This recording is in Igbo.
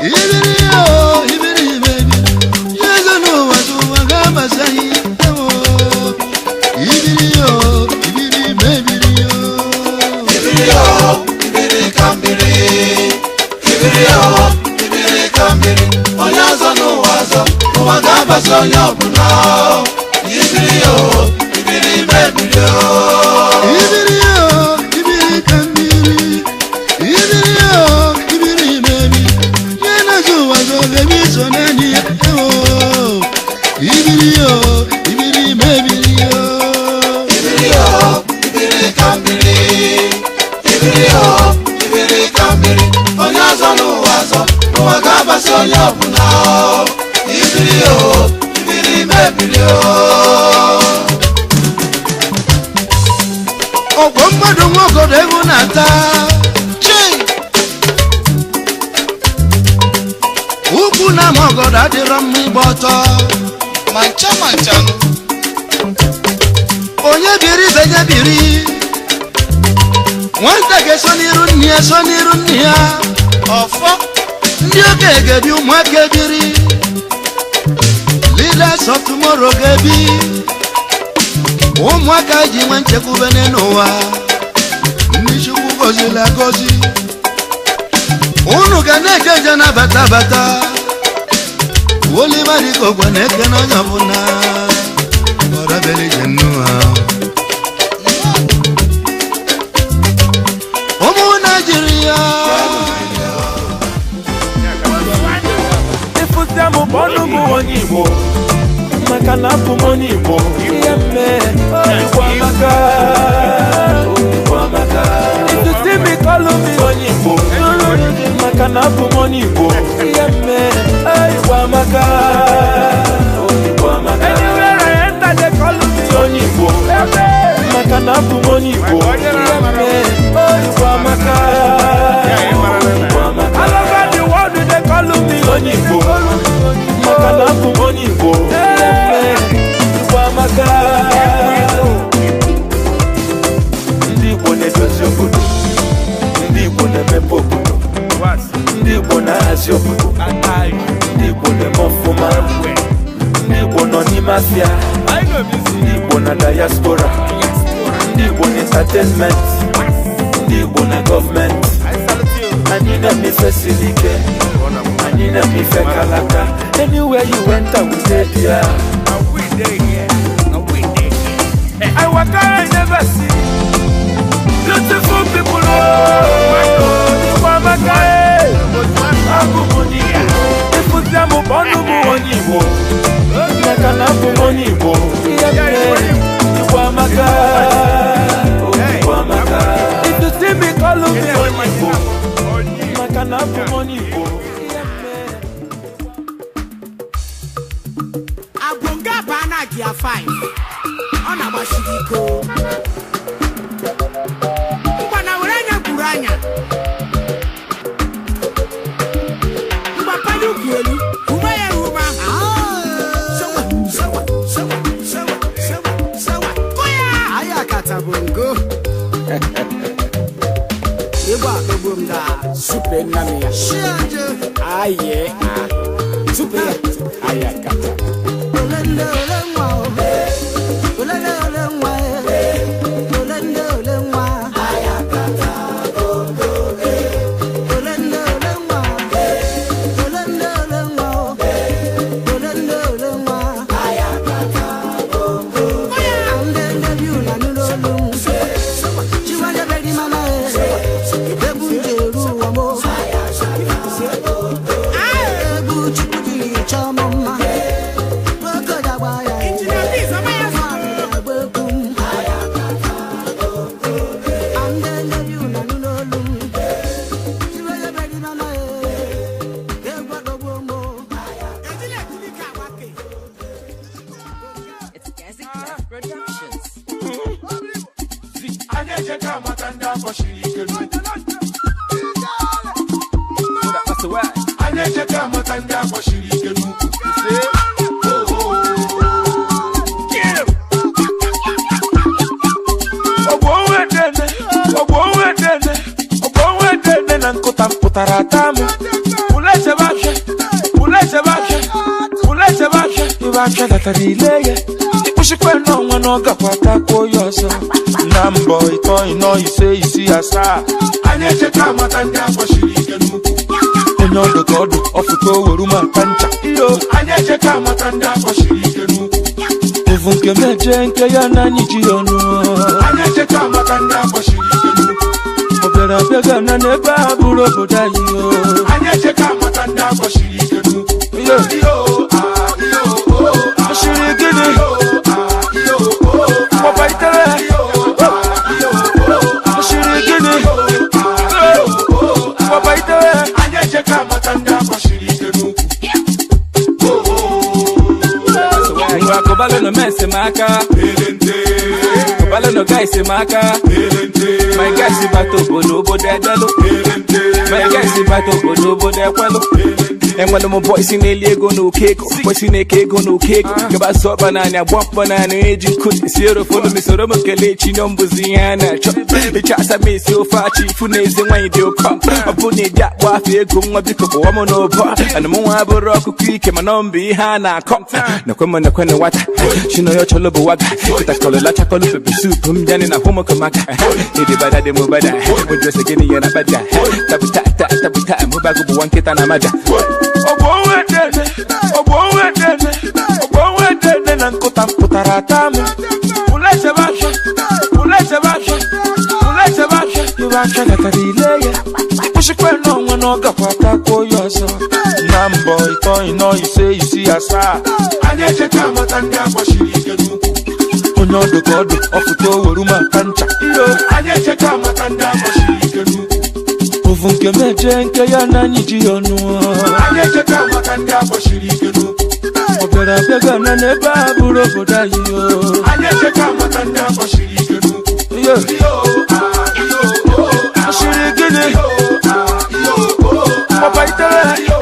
Ibiri yo, ibiri baby. Yezo no wazuwa gama sahi. Ibiri yo, ibiri baby yo. Ibiri yo, ibiri kambiri. Ibiri yo, ibiri kambiri. Onye azọ n'ụwa azọ, ụwa ga-abasị onye ọbụla. Ibiri yo, ibiri mebiri yo. Ibiri yo, ibiri kambiri. Ibiri yo, ibiri baby. Yezo wazo baby so nani. Ibiri yo, ibiri baby yo. Ibiri yo, ibiri kambiri. Ibiri yo, ibiri kambiri. Onye azọ n'ụwa azọ, ụwa ga-abasị onye ọbụla. Ibiri yo, ibiri mebiri yo. Ọgwọ mmadụ nwokodo egwu na-ata. Ukwu na ama ọgọdọ adịrọ mma ịgba ọtọ. Mancha mancha. Onye biri ibe ya biri. Nwata ga-eso n'iru nne ya so n'iru nne ya. Ọfọ. Ndị okenye ga-ebi ụmụaka ebiri. Leaders of tomorrow ga-ebi. Ụmụaka ji nwe nchekwube n'ụwa. Ndị Chukwu gọziri agọzi. Unu ga na-eje eje na-abata abata. Olimarikogwa na-ekene onye ọbụla. Ọrabelije nnụa. Ụmụ Naijiria. Ịfụta m bụ ọnụ m onye Igbo, maka na abụ m onye Igbo. Ihe mere Igbo amaka. Igbo amaka. Ịtụsi m ịkọlụ m onye Igbo, maka na abụ m onye Igbo. Ihe mere Igbo amaka. Igbo amaka. Anywhere I enter, they call me onye Igbo, maka na abụ m onye Igbo. Ihe mere Igbo amaka. Igbo amaka. All over the world they call me onye Igbo, maka na abụ m onye Igbo. Ihe mere Igbo amaka. Ndị Igbo na-edozi obodo, ndị Igbo na-emepe obodo, ndị Igbo na-ahazi obodo, ndị Igbo na-eme ọfụma, ndị Igbo nọ n'ime afịa, ndị Igbo na diaspora, ndị Igbo na entertainment, ndị Igbo na gọọmenti. Anyị na-eme ife siri ike, anyị na-eme ife kalaka. Anywhere you enter, we dey there. I waka, I never see beautiful people. Oh, Igbo amaka, eh. Abụ m onye Igbo. Ịfụta m bụ ọnụ m onye Igbo, maka na abụ m onye Igbo. Ihe mere Igbo amaka. Igbo amaka. If you see me, call me onye Igbo, maka na abụ m onye Igbo. Ihe mere Abonga bana gia 5. Ọ na-agbasiri ike o. Ngwa na were anya gwuru anya. Ngwa panye ukwu elu, hụba ya ehuma. Sewa, sewa, sewa, sewa, sewa, sewa. Kụ ya! Ayakata bongo. Igbo akpọgbu m daa. Supe nna m ya. Shianje. Aye, ah. Supe ya. Ayakata. Olende ole nwa o. Olende ole nwa e. Olende ole nwa. Ayakata bongo. Olende ole nwa. Olende ole nwa o. Olende ole nwa. Ayakata bongo. Andende bi una n'olu m. Chiwale beri mama e. Egwu njeru ụwa m o. Egwu Chukwu jiri chọọ m mma. Nwoke ga-agba ya. Injinia Biz, ọma ya zụ. Agba egwu m. Andende bi una n'olu m. Chiwale beri mama e. Egwu adọgbuo m o. Ejila ejili ka agbake. It's Gazi Clef Productions. Anyị ejeka amata ndị akpọchiri ike n'ukwu. Anyị ejeka amata ndị akpọchiri ike n'ukwu. Ọgbọ onwe dene, ọgbọ onwe dene, ọgbọ onwe dene na nkụta mpụtara ata m. Ule chebe afịa. Ibe afịa gatara ile ya. Ịkpụchikwa n'ọnwa na ọ gakwa takwuo ya ọzọ. Na mbọ ịtọ ịnọ ise isii asaa. Anyị echeta amata ndị akpọchiri ike n'ukwu. Onye ọdụ ka ọdụ ọfụta oweru maka ncha. Iyo. Anyị echeta amata ndị akpọchiri ike n'ukwu. Ovu nke meje nke ya na anyị ji ọnụ. Anyị echeta amata ndị akpọchiri ike n'ukwu. Ọ bịara abịa gana n'ebe a bụrụ obodo anyị o. Anyị echeta amata ndị akpọchiri ike n'ukwu. Iyo. Iyo, ah, iyo, oh, ah. Ashiri gịnị? Iyo, ah, iyo, oh, ah. Papa itere. Iyo, ah, iyo, oh, ah. Ashiri gịnị? Iyo, ah, iyo, oh, ah. Papa itere. Anyị echeta amata ndị akpọchiri ike n'ukwu. Ngwa kụbalụ nụ mesi m aka. Kụbalụ nụ guys m aka. My guys bata obodo obodo edelụ. My guys bata obodo obodo ekwelụ. Enwere m boys na-eli ego n'oke ego. Boys na-eke ego n'oke ego. Gaba sọ ọkpa naanị agba mkpọ naanị eji nkụ esi orofonu m soro m kelee chi nyọ mbụzi ihe a na-achọ. Ịchọ asa m esi ofe achị ifu na ezi nwaanyị dị ụkọ. Ọ bụ na eji akpọ afọ ego nwa biko kpụwa m n'ụbọ. Ana m nwa abụrụ ọkụkọ ike mana ọ mbụ ihe a na-akọ. Nakwe m nakwe na nwata. Chinoyo chọlọ bụ waga. Kịtakọlụ lachakọlụ pepe sup m bịanị na hụmụkọmaka. Ịdịbada dị m bada. Ụjọsị gịnị ya na bada. Tabuta ta tabuta mụbago bụ nwa nkịta na amaja. Ogbo onwe dene, ogbo onwe dene na nkụta mpụtara ata m. Ụlechebe afịa, ụlechebe afịa, ụlechebe afịa, ibe afịa gatara ile ya. Ịkpụchikwa n'ọnwa na ọ gakwa takwuo ya ọzọ. Na mbọ ịtọ ịnọ ise isii asaa. Anyị echeta amata ndị akpọchiri ike n'ukwu. Onye ọdụ ka ọdụ ọfụta oweru maka ncha. Iyo. Anyị echeta amata ndị akpọchiri ike n'ukwu. Ovu nke meje nke ya na anyị ji ọnụ. Anyị echeta amata ndị akpọchiri ike n'ukwu. Ọ bịara abịa gana n'ebe a bụrụ obodo anyị o. Anyị echeta amata ndị akpọchiri ike n'ukwu. Iyo. Iyo, ah, iyo, oh, ah. Ashiri gịnị? Iyo, ah, iyo, oh, ah. Papa itere. Iyo,